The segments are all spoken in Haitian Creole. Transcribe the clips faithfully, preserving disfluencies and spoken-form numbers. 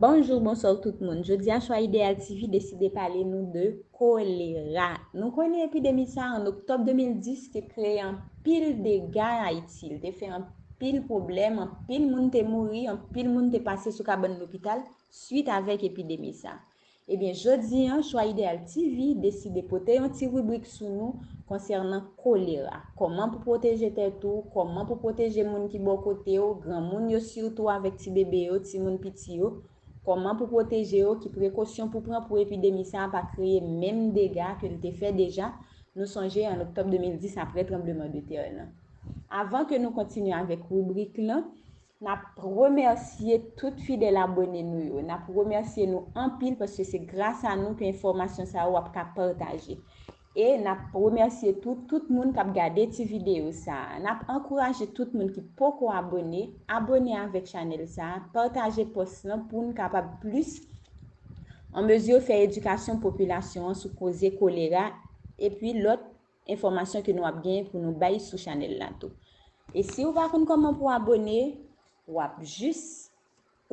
Bonjou, bonswa tout moun. Jodi a, Chwa Ideyal T V deside pale nou de kolera. Nou konnen epidemi sa a, an oktòb de mil dis, te kreye anpil dega Ayiti. Li te fè anpil pwoblèm, anpil moun te mouri, anpil moun te pase sou kabann lopital swit avèk epidemi sa a. Ebyen, jodi a, Chwa Ideyal T V deside pote yon ti ribrik sou nou konsènan kolera. Kòman pou pwoteje tèt ou, kòman pou pwoteje moun ki bò kote w, granmoun yo sitou avèk ti bebe yo, timoun piti yo, kòman pou pwoteje yo, ki prekosyon pou pran pou epidemi sa a pa kreye menm dega ke l te fè deja, nou sonje an oktòb de mil dis apre tranbleman de tè lan. Avan ke nou kontinye avèk ribrik lan, n ap remèsye tout fidèl abone nou yo. N ap remèsye nou anpil paske se gras a nou ke enfòmasyon sa yo ap ka pataje. E n ap remèsye tou tout moun k ap gade ti videyo sa a. N ap ankouraje tout moun ki poko abone, abone avèk chanèl sa a, pataje pòs lan pou n kapab plis an mezi fè edikasyon popilasyon an sou koze kolera epi lòt enfòmasyon ke nou ap gen pou nou bay sou chanèl la tou. E si w pa konn kòman pou abone, w ap jis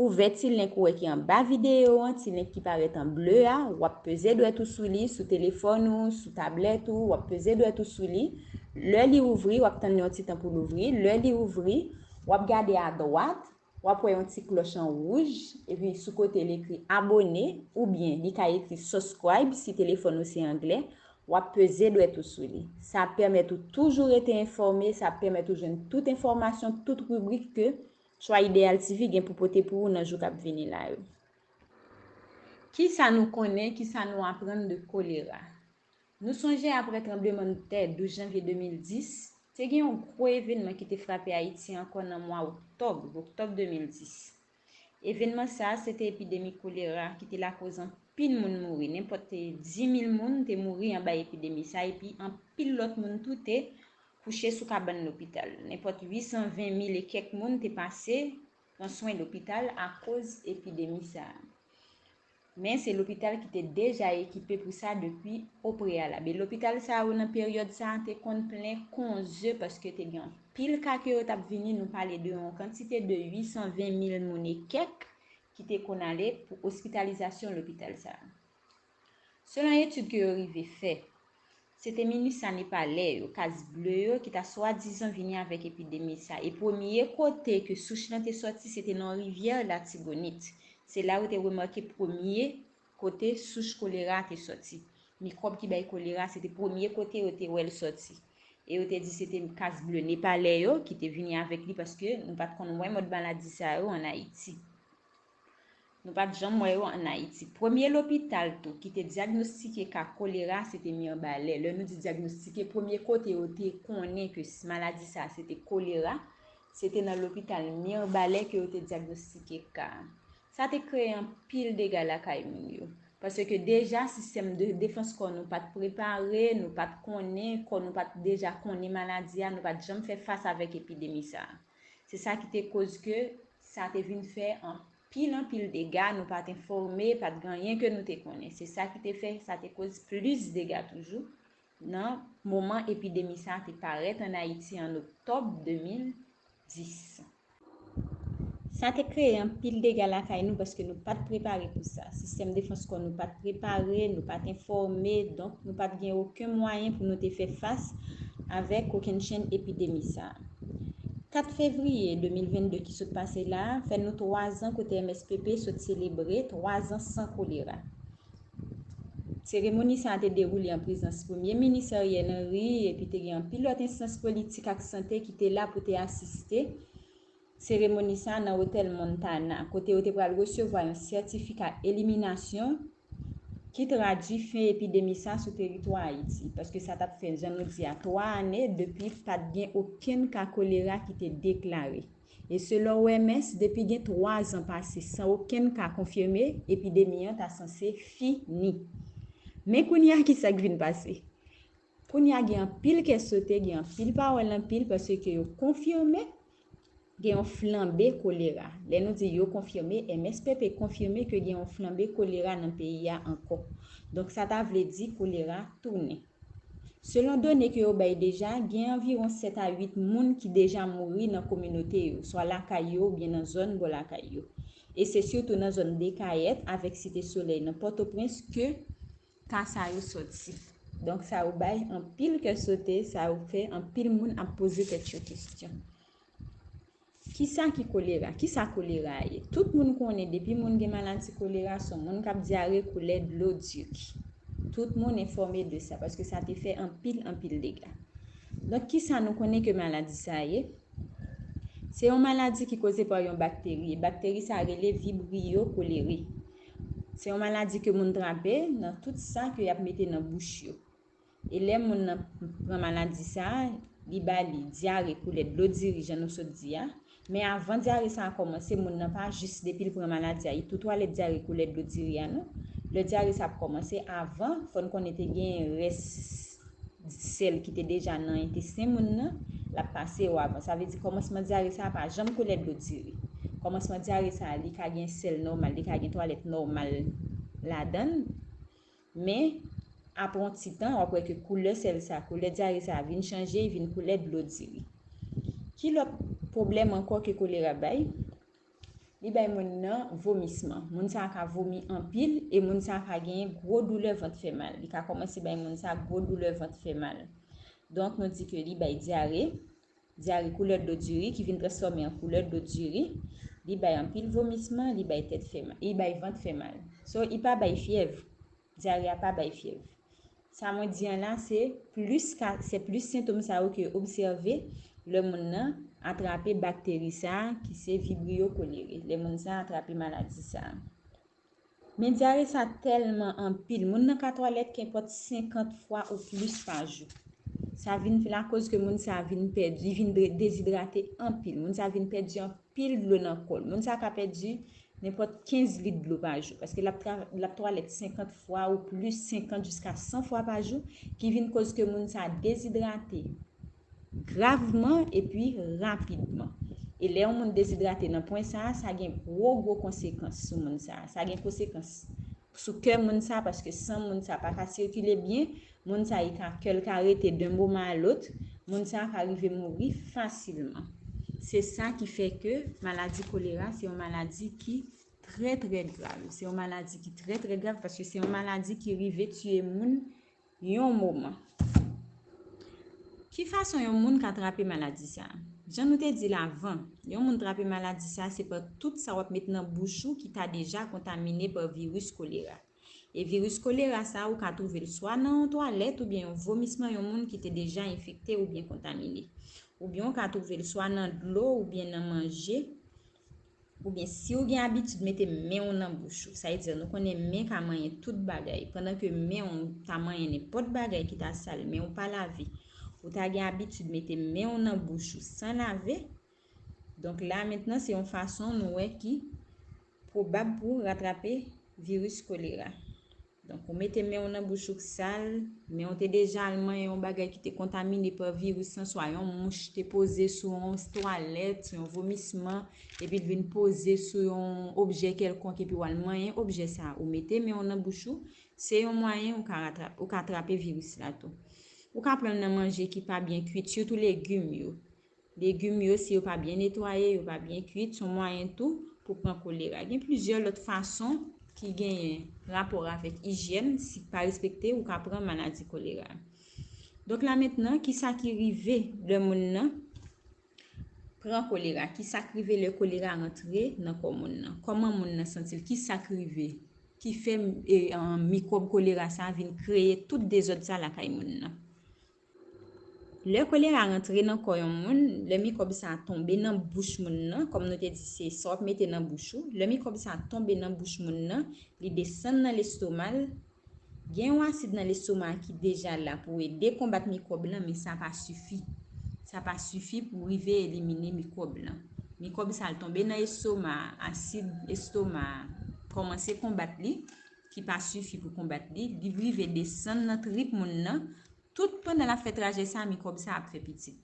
ouvè ti link ou wè ki anba videyo an, ti link ki parèt an ble a, w ap peze dwèt ou sou li, sou telefòn ou, sou tablèt ou, w ap peze dwèt ou sou li. Lè li ouvri, w ap tann yon ti tan pou l ouvri. Lè li ouvri, w ap gade adwat, w ap wè yon ti klòch an wouj, epi sou kote l ekri abone, oubyen li ka ekri subscribe si telefòn ou se anglè, w ap peze dwèt ou sou li. Sa ap pèmèt ou toujou rete enfòme, sa ap pèmèt ou jwenn tout enfòmasyon, tout ribrik ke Chwa Ideyal T V gen pou pote pou ou nan jou k ap vini la yo. Kisa nou konnen, kisa nou aprann de kolera? Nou sonje apre tranblemanntè douz janvye de mil dis, te gen yon gwo evènman ki te frape Ayiti ankò nan mwa oktòb, oktòb de mil dis. Evènman sa a, se te epidemi kolera ki te lakoz anpil moun mouri. Nenpòt di mil moun te mouri anba epidemi sa a, epi anpil lòt moun tou te kouche sou kabann lopital. Nenpòt uit san ven mil e kèk moun te pase pran swen lopital akoz epidemi sa a. Men se lopital ki te deja ekipe pou sa depi opreyalab. E lopital sa yo nan peryòd sa a te konn plen kon ze paske te gen anpil ka ke yo t ap vini. Nou pale de yon kantite de uit san ven mil moun e kèk ki te konn ale pou ospitalizasyon lopital sa a. Selon etid ke yo rive fè, se te minis sa nepalè yo, kaz ble yo, ki ta swadizan vini avèk epidemi sa. E premye kote ke souch lan te sòti, se te nan rivyè Latibonit. Se la yo te remake premye kote souch kolera te sòti. Mikwòb ki bay kolera, se te premye kote yo te wè l sòti. E yo te di se te kaz ble nepalè yo ki te vini avèk li paske nou pa t konn wè mòd maladi sa yo ann Ayiti. Nou pa t janm wè yo ann Ayiti. Premye lopital tou ki te dyagnostike ka kolera, se te Mirbalè. Lè nou di dyagnostike, premye kote yo te konnen ke s-, maladi sa a se te kolera, se te nan lopital Mirbalè ke yo te dyagnostike ka a. Sa te kreye anpil dega lakay moun yo. Paske deja sistèm de defans kò nou pa t prepare, nou pa t konnen, kò nou pa t deja konnen maladi a, nou pa t janm fè fas avèk epidemi sa a. Se sa ki te koz ke sa te vin fè anpil, anpil dega, nou pa t enfòme, pa t gen anyen ke nou te konnen. Se sa ki te fè sa te koz plis dega toujou nan moman epidemi sa a te parèt ann Ayiti an oktòb de mil dis. Sa te kreye anpil dega lakay nou paske nou pa t prepare pou sa. Sistèm defans kò nou pa t prepare, nou pa t enfòme, donk nou pa t gen okenn mwayen pou nou te fè fas avèk kokennchenn epidemi sa a. Kat fevriye de mil vennde ki sot pase la a fè nou twa zan kote M S P P sot selebre twa zan san kolera. Seremoni sa a te dewoule an prezans Premye Minis Ariel Henry, epi te gen anpil lòt enstans politik ak sante ki te la pou te asiste seremoni sa a nan otèl Montana, kote yo te pral resevwa yon sètifika eliminasyon ki tradui fen epidemi sa a sou teritwa Ayiti, paske sa t ap fè, jan nou di a, twa ane depi pa t gen okenn ka kolera ki te deklare. E selon O M S, depi gen twa zan pase san okenn ka konfime, epidemi an ta sanse fini. Men kounye a, ki sa k vin pase? Kounye a, gen anpil kè sote, gen anpil pawòl anpil, paske yo konfime gen yon flanbe kolera. Lè nou di yo konfime, M S P P konfime ke gen yon flanbe kolera nan peyi a ankò. Donk, sa ta vle di kolera tounen. Selon done ke yo bay deja, gen anviwon sèt a uit moun ki deja mouri nan kominote yo, swa lakay yo oubyen nan zòn bò lakay yo. E se sitou nan zòn Dekayèt avèk Site Solèy nan Pòtoprens ke ka sa yo sòti. Donk, sa yo bay anpil kè sote, sa yo fè anpil moun ap poze tèt yo kesyon. Kisa ki kolera? Kisa kolera ye? Tout moun konnen depi moun gen maladi kolera, se yon moun k ap dyare koulè dlo diri. Tout moun enfòme de sa, paske sa te fè anpil, anpil dega. Donk, kisa nou konnen ke maladi sa ye? Se yon maladi ki koze pa yon bakteri. E bakteri sa rele Vibrio cholerae. Se yon maladi ke moun trape nan tout sa ke y ap mete nan bouch yo. E lè moun nan pran maladi sa, li ba li dyare koulè dlo diri, jan nou sot di a. Men avan dyare sa a kòmanse, moun nan pa jis depi l pran maladi a, li tou twalèt dyare koulè dlo diri a, non. Lè dyare sa ap kòmanse, avan, fò n konnen te gen rès sèl ki te deja nan entesten moun nan, l ap pase yo avan. Sa vle di kòmansman dyare sa a pa janm koulè dlo diri. Kòmansman dyare sa a, li ka gen sèl nòmal, li ka gen twalèt nòmal ladan l. Men, apre yon ti tan, w ap wè ke koulè sèl sa, koulè dyare sa a vin chanje, vin koulè dlo diri. Ki lòt pwoblèm ankò ke kolera bay? Li bay moun nan vomisman. Moun sa a ka vomi anpil e moun sa a ka genyen gwo doulè vant fè mal. Li ka kòmanse bay moun sa a gwo doulè vant fè mal. Donk, nou di ke li bay dyare, dyare koulè dlo diri ki vin transfòme an koulè dlo diri. Li bay anpil vomisman, li bay tèt fè mal, li bay vant fè mal. So, li pa bay fyèv. Dyare a pa bay fyèv. Sa mwen di an la, se plis ka, se plis sentòm sa yo ke obsève lè moun nan atrape bakteri sa a, ki se Vibrio cholerae. Lè moun sa a atrape maladi sa a. Men dyare sa tèlman anpil, moun nan ka twalèt kenpòt senkant fwa ou plis pa jou. Sa vin fè lakoz ke moun sa a vin pèdi, li vin de-, dezidrate anpil. Moun sa a vin pèdi anpil dlo nan kò l. Moun sa a ka pèdi nenpòt kenz lit dlo pa jou, paske l ap tra-, l ap twalèt senkant fwa ou plis, senkant jiska san fwa pa jou, ki vin koz ke moun sa a dezidrate gravman epi rapidman. E lè yon moun dezidrate nan pwen sa a, sa gen gwo, gwo konsekans sou moun sa a. Sa gen konsekans sou kè moun sa a, paske san moun sa a pa ka sikile byen, moun sa a, li ka, kè l ka rete de moman a lòt, moun sa a ka rive mouri fasilman. Se sa ki fè ke maladi kolera, se yon maladi ki trè, trè grav. Se yon maladi ki trè, trè grav, paske se yon maladi ki rive tiye moun yon moman. Ki fason yon moun ka trape maladi sa a? Jan nou te di l avan, yon moun trape maladi sa a, se pa tout sa w ap met nan bouch ou ki ta deja kontamine pa viris kolera. E viris kolera sa a, ou ka twouve l swa nan yon twalèt oubyen yon vomisman yon moun ki te deja enfekte oubyen kontamine. Oubyen ou ka twouve l swa nan dlo oubyen nan manje. Oubyen si w gen abitid mete men w nan bouch ou, sa vle di nou konnen men ka manyen tout bagay. Pandan ke men w ta manyen nenpòt bagay ki ta sal, men w pa lave, ou ta gen abitid mete men w nan bouch ou san lave. Donk la mentnan se yon fason nou wè ki pwobab pou w atrape viris kolera. Donk, ou mete men w nan bouch ou k sal, men w te deja al manyen yon bagay ki te kontamine pa viris lan, swa yon mouch te poze sou yon twalèt, sou yon vomisman, epi l vin poze sou yon objè kèlkonk, epi w al manyen objè sa a. Ou mete men w nan bouch ou, se yon mwayen ou ka atrape, ou ka atrape viris la tou. Ou ka pran l nan manje ki pa byen kwit, sitou legim yo. Legim yo, si yo pa byen netwaye, yo pa byen kwit, se yon mwayen tou pou pran kolera. Gen plizyè lòt fason ki genyen rapò avèk ijyèn, si pa respekte, ou ka pran maladi kolera. Donk la mentnan, kisa ki rive lè moun nan pran kolera? Kisa k rive lè kolera rantre nan kò moun nan? Kòman moun nan santi l? Kisa k rive ki fè, e, an, mikwòb kolera sa a vin kreye tout dezòd sa lakay moun nan? Lè kolera rantre nan kò yon moun, lè mikwòb sa a tonbe nan bouch moun nan, kòm nou te di, se sa w ap mete nan bouch ou, lè mikwòb sa a tonbe nan bouch moun nan, li desann nan lestoma l, gen yon asid nan lestoma a ki deja la pou ede konbat mikwòb lan, men sa pa sifi. Sa pa sifi pou rive elimine mikwòb lan. Mikwòb sa a tonbe nan estoma a, asid estoma a kòmanse konbat li, ki pa sifi pou konbat li, li rive desann nan trip moun nan, tout pandan l ap fè trajè sa a, mikwòb sa a ap fè pitit.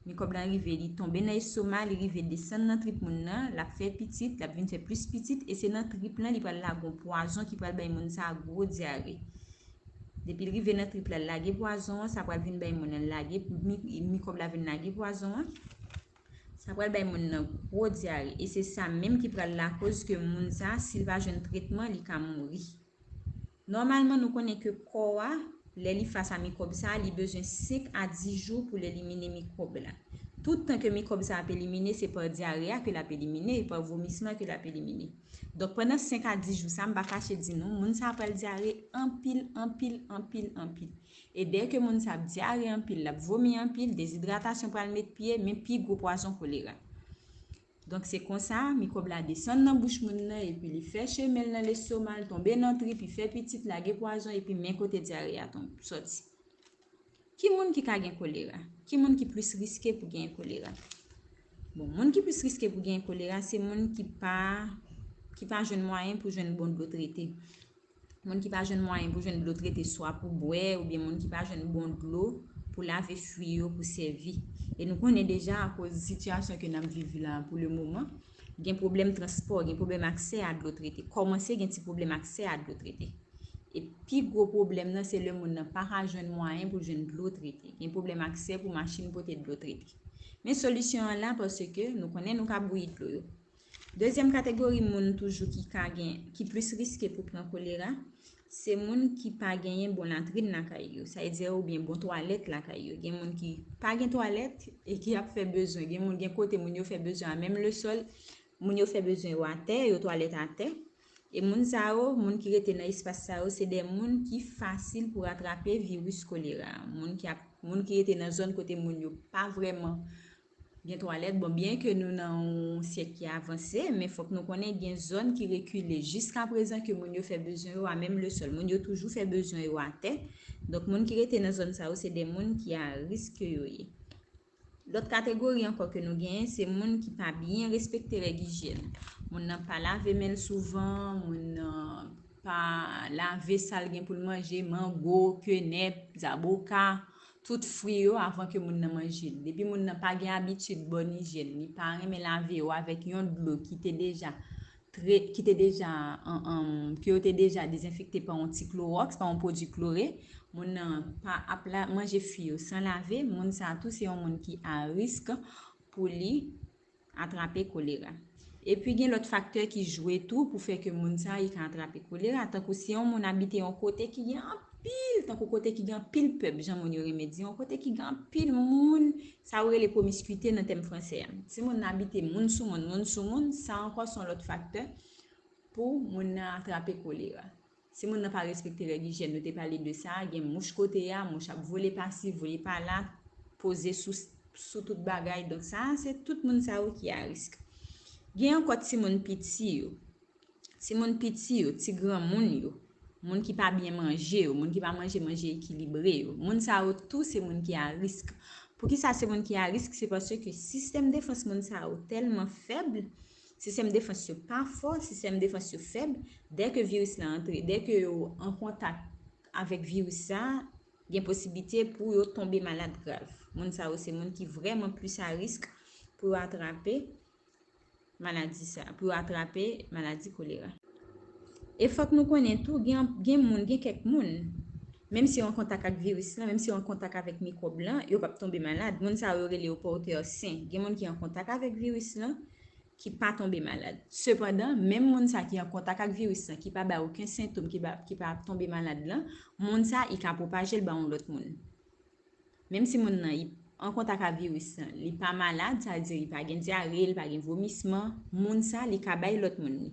Mikwòb lan rive, li tonbe nan estoma, li rive desann nan trip moun nan, l ap fè pitit, l ap vin fè plis pitit, e se nan trip lan li pral lage yon pwazon ki pral bay moun sa a gwo dyare. Depi l rive nan trip la, l lage pwazon an, sa pral vin bay moun nan lage, mi-, mikwòb la vin lage pwazon an. Sa pral bay moun nan gwo dyare, e se sa menm ki pral lakoz ke moun sa, si l pa jwenn tretman, li ka mouri. Nòmalman, nou konnen ke kò a, lè li fas a mikwòb sa, li bezwen senk a dis jou pou l elimine mikwòb la. Tout tan ke mikwòb sa ap elimine, se pa dyare a ke l ap elimine, e pa vomisman ke l ap elimine. Donk, pandan senk a dis jou sa, m pa kache di nou, moun sa pral dyare anpil, anpil, anpil, anpil. E dèke moun sa ap dyare anpil, l ap vomi anpil, dezidratasyon pral met pye, men pi gwo pwazon kolera. Donk, se konsa, mikwòb la desann nan bouch moun nan, epi li fè chemen l nan lestoma, l tonbe nan trip, li fè pitit, lage pwazon, epi men kote dyare a tonbe, sòti. Ki moun ki ka gen kolera? Ki moun ki plis riske pou gen kolera? Bon, moun ki plis riske pou gen kolera, se moun ki pa, ki pa jwenn mwayen pou jwenn bon dlo trete. Moun ki pa jwenn mwayen pou jwenn dlo trete, swa pou bwè, oubyen moun ki pa jwenn bon dlo pou lave fwi yo, pou sèvi. E nou konnen deja, akoz sitiyasyon ke n ap viv la pou le moman, gen pwoblèm transpò, gen pwoblèm aksè a dlo trete. Kòmanse gen ti pwoblèm aksè a dlo trete. E pi gwo pwoblèm nan, se lè moun nan pa ka jwenn mwayen pou jwenn dlo trete. Gen pwoblèm aksè pou machin pote dlo trete. Men solisyon an la, paske nou konnen nou ka bouyi dlo yo. Dezyèm kategori moun toujou ki ka gen, ki plis riske pou pran kolera, se moun ki pa genyen bon latrin lakay yo. Sa vle di, oubyen bon twalèt lakay yo. Gen moun ki pa gen twalèt e ki ap fè bezwen. Gen moun, gen kote moun yo fè bezwen a menm le sòl, moun yo fè bezwen yo atè, yo twalèt atè. E moun sa yo, moun ki rete nan espas sa yo, se de moun ki fasil pou atrape viris kolera. Moun ki ap, moun ki rete nan zòn kote moun yo pa vrèman gen twalèt. Bon, byen ke nou nan yon syèk ki avanse, men fòk nou konnen gen zòn ki rekile. Jiska prezan ke moun yo fè bezwen yo a menm le sòl. Moun yo toujou fè bezwen yo atè. Donk, moun ki rete nan zòn sa yo, se de moun ki a risk yo ye. Lòt kategori ankò ke nou genyen, se moun ki pa byen respekte règ ijyèn. Moun nan pa lave men l souvan, moun nan pa lave sa l gen pou l manje, mango, kenèp, zaboka, tout fwi yo avan ke moun nan manje l. Depi moun nan pa gen abitid bòn ijyèn, li pa renmen lave yo avèk yon dlo ki te deja trè, ki te deja, an, an, ke yo te deja dezenfekte pa yon ti klowòks, pa yon pwodui klore, moun nan pa ap la, manje fwi yo san lave, moun sa a tou se yon moun ki a risk pou li atrape kolera. Epi gen lòt faktè ki jwe tou pou fè ke moun sa a li ka atrape kolera, tankou si yon moun abite yon kote ki gen anpil, tankou kote ki gen anpil pèp, jan moun yo renmen di, yon kote ki gen anpil moun, sa yo rele pwomiskite nan tèm franse a. Si moun nan abite moun sou moun, moun sou moun, sa ankò se yon lòt faktè pou moun nan atrape kolera. Si moun nan pa respekte règ ijyèn, nou te pale de sa, gen mouch kote a, mouch ap vole pasi, vole pala, poze sou, sou tout bagay. Donk sa, se tout moun sa yo ki a risk. Gen ankò timoun piti yo. Timoun piti yo, ti granmoun yo, moun ki pa byen manje yo, moun ki pa manje manje ekilibre yo. Moun sa yo tou se moun ki a risk. Poukisa se moun ki a risk? Se paske sistèm defans moun sa yo tèlman fèb, sistèm defans yo pa fò, sistèm defans yo fèb. Dèke viris la antre, dèke yo an kontak avèk viris sa, gen posiblite pou yo tonbe malad grav. Moun sa yo se moun ki vrèman plis a risk pou yo atrape maladi sa, pou yo atrape maladi kolera. E fòk nou konnen tou, gen, gen moun, gen kèk moun, menm si yo an kontak ak viris lan, menm si yo an kontak avèk mikwòb lan, yo p ap tonbe malad. Moun sa yo rele yo pòtè sen. Gen moun ki an kontak avèk viris lan, ki pa tonbe malad. Sepandan, menm moun sa ki an kontak ak viris lan, ki pa bay okenn sentòm, ki pa, ki pa tonbe malad lan, moun sa, li ka pwopaje l ba yon lòt moun. Menm si moun nan, li an kontak ak viris lan, li pa malad, sa vle di li pa gen dyare, li pa gen vomisman, moun sa, li ka bay lòt moun li.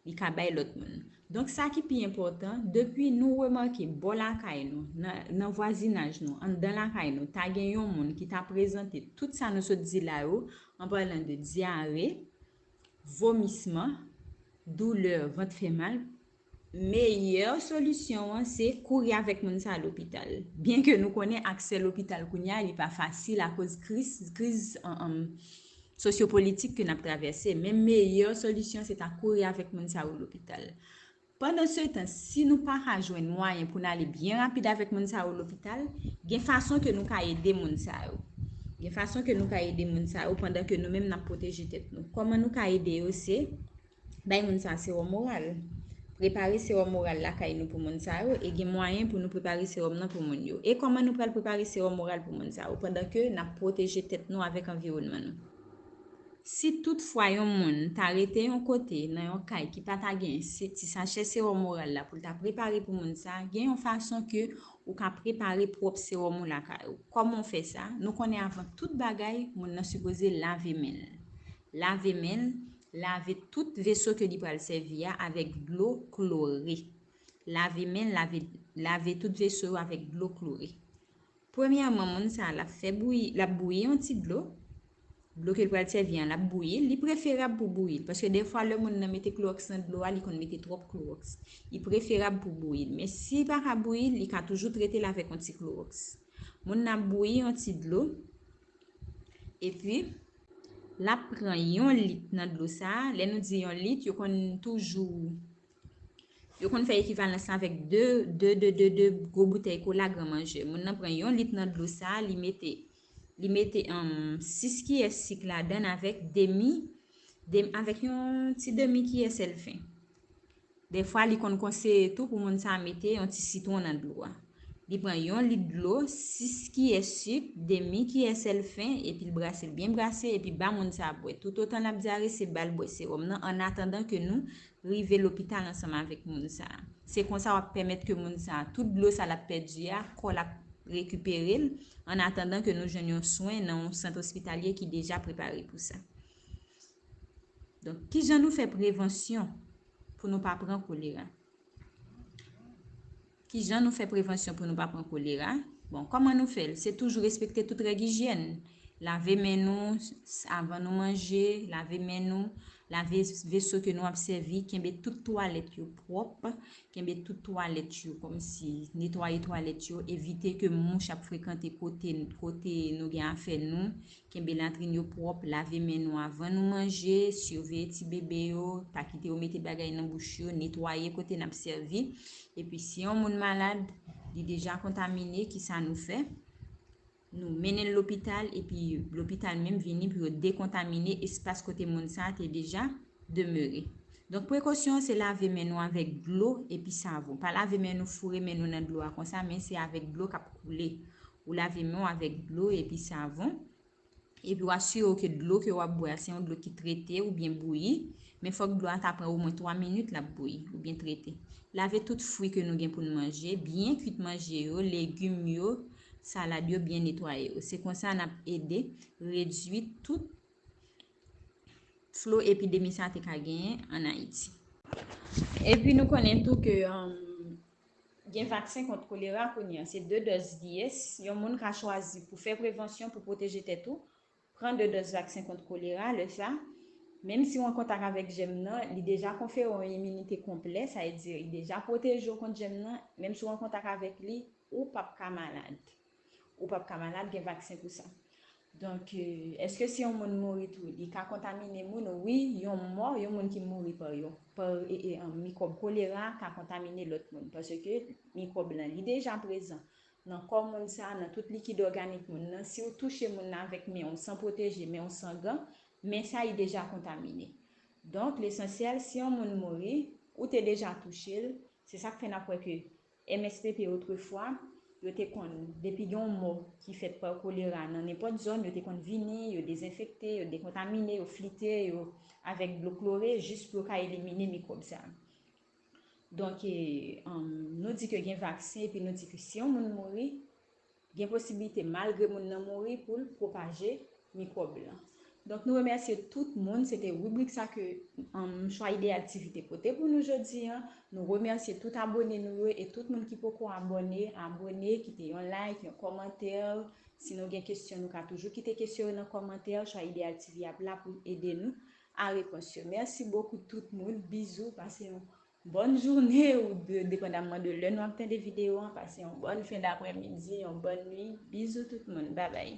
Li ka bay lòt moun. Donk, sa ki pi enpòtan, depi nou remake bò lakay nou, nan, nan vwazinaj nou, anndan lakay nou, ta gen yon moun ki ta prezante tout sa nou sot di la yo, an palan de dyare, vomisman, doulè, vant fè mal, meyè solisyon an, se kouri avèk moun sa lopital. Byen ke nou konnen aksè lopital kounye a, li pa fasil akoz kriz, kriz, an, an, sosyopolitik ke n ap travèse, men meyè solisyon se ta kouri avèk moun sa yo lopital. Pandansetan, si nou pa ka jwenn mwayen pou n ale byen rapid avèk moun sa yo lopital, gen fason ke nou ka ede moun sa yo. Gen fason ke nou ka ede moun sa yo pandan ke nou menm n ap pwoteje tèt nou. Kòman nou ka ede yo? Se bay moun sa sewòm oral. Prepare sewòm oral lakay nou pou moun sa yo, e gen mwayen pou nou prepare sewòm nan pou moun yo. E kòman nou pral prepare sewòm oral pou moun sa yo? Pandan ke n ap pwoteje tèt nou avèk anviwònman nou. Si toutfwa yon moun ta rete yon kote nan yon kay ki pa ta gen se- ti sachè sewòm oral la pou l ta prepare pou moun sa, gen yon fason ke ou ka prepare pwòp sewòm ou lakay ou. Kòman w fè sa? Nou konnen avan tout bagay, moun nan sipoze lave men l. Lave men l, lave tout veso ke li pral sèvi a avèk dlo klore. Lave men l, lave, lave tout veso yo avèk dlo klore. Premyèman, moun sa a, l ap fè bouyi, l ap bouyi yon ti dlo. Dlo ke l pral sèvi an, l ap bouyi l. Li preferab pou bouyi l, paske defwa lè moun nan mete klowòks nan dlo a, li konn mete twòp klowòks. Li preferab pou bouyi l. Men si li pa ka bouyi l, li ka toujou trete l avèk yon ti klowòks. Moun nan ap bouyi yon ti dlo, epi l ap pran yon lit nan dlo sa a. Lè nou di yon lit, yo konn toujou Yo konn fè ekivalans lan avèk de, de, de, de, de gwo boutèy kola gran manjè. Moun nan pran yon lit nan dlo sa a, li mete, li mete um, sis kiyè sik ladan l avèk demi, demi, avèk yon ti demi kiyè sèl fen. Defwa, li konn konseye tou pou moun sa a mete yon ti sitwon nan dlo a. Li pran yon lit dlo, sis kiyè sik, demi kiyè sèl fen, epi l brase l byen brase, epi ba moun sa a bwè. Toutotan l ap dyare, se ba l bwè sewòm nan, an atandan ke nou rive lopital ansanm avèk moun sa a. Se konsa w ap pèmèt ke moun sa a, tout dlo sa l ap pèdi a, kò l ap rekipere l, an atandan ke nou jwenn yon swen nan yon sant ospitalye ki deja prepare pou sa. Donk, kijan nou fè prevansyon pou nou pa pran kolera? Kijan nou fè prevansyon pou nou pa pran kolera? Bon, kòman nou fè l? Se toujou respekte tout règ ijyèn. Lave men nou s- avan nou manje, lave men nou, lave veso ke nou ap sèvi, kenbe tout twalèt yo pwòp, kenbe tout twalèt yo kòmsi, netwaye twalèt yo, evite ke mouch ap frekante kote, kote nou gen afè nou, kenbe latrin yo pwòp, lave men nou avan nou manje, siveye ti bebe yo, pa kite yo mete bagay nan bouch yo, netwaye kote n ap sèvi. Epi si yon moun malad, li deja kontamine, kisa nou fè? Nou mennen l lopital, epi lopital menm vini pou yo dekontamine espas kote moun sa a te deja demere. Donk, prekosyon an se lave men nou avèk dlo epi savon. Pa lave men nou, foure men nou nan dlo a konsa, men se avèk dlo k ap koule. Ou lave men w avèk dlo epi savon. Epi w asire w ke dlo ke w ap bwè a se yon dlo ki trete oubyen bouyi, men fòk dlo a ta pran omwen twa minit l ap bouyi oubyen trete. Lave tout fwi ke nou gen pou n manje, byen kwit manje yo, legim yo, salad yo, byen netwaye yo. Se konsa n ap ede redui tout flo epidemi sa te ka genyen ann Ayiti. Epi nou konnen tou ke um, gen vaksen kont kolera kounye a. Se de dòz D S yon moun ka chwazi pou fè prevansyon, pou pwoteje tèt ou. Pran de dòz vaksen kont kolera, lè sa, menm si w an kontak avèk jèm nan, li deja konfere w yon iminite konplè, sa vle di li deja pwoteje w kont jèm nan, menm si w an kontak avèk li, ou p ap ka malad. Ou p ap ka malad, gen vaksen pou sa. Donk, èske si yon moun mouri tou, li ka kontamine moun? Wi, yon mò, yon moun ki mouri pa yon, pa e, e, mikwòb kolera ka kontamine lòt moun, paske mikwòb lan, li deja prezan nan kò moun sa, nan tout likid òganik moun nan. Si w touche moun nan avèk men w san pwoteje, men w san gan, men sa, li deja kontamine. Donk, lesansyèl, si yon moun mouri, ou te deja touche l, se sa k fè n ap wè ke M S P P otrefwa, yo te konn, depi gen yon mò ki fèt pa kolera nan nenpòt zòn, yo te konn vini, yo dezenfekte, yo dekontamine, yo flite yo avèk dlo klore, jis pou yo ka elimine mikwòb sa. Donk, e, um, nou di ke gen vaksen, epi nou di ke si yon moun mouri, gen posiblite, malgre moun nan mouri, pou l pwopaje mikwòb lan. Donk, nou remèsye tout moun. Se te ribrik sa ke um, Chwa Ideyal T V te pote pou nou jodi a. Nou remèsye tout abone nou yo e tout moun ki poko abone, abone, kite yon like, yon kòmantè. Si nou gen kesyon, nou ka toujou kite kesyon yo nan kòmantè. Chwa Ideyal T V ap la pou ede nou a repons yo. Mèsi bokou tout moun. Bizou, pase yon bòn jounen ou de, depandamman de lè nou ap tande videyo an, pase yon bòn fen daprèmidi, yon bòn nwi. Bizou tout moun. Babay.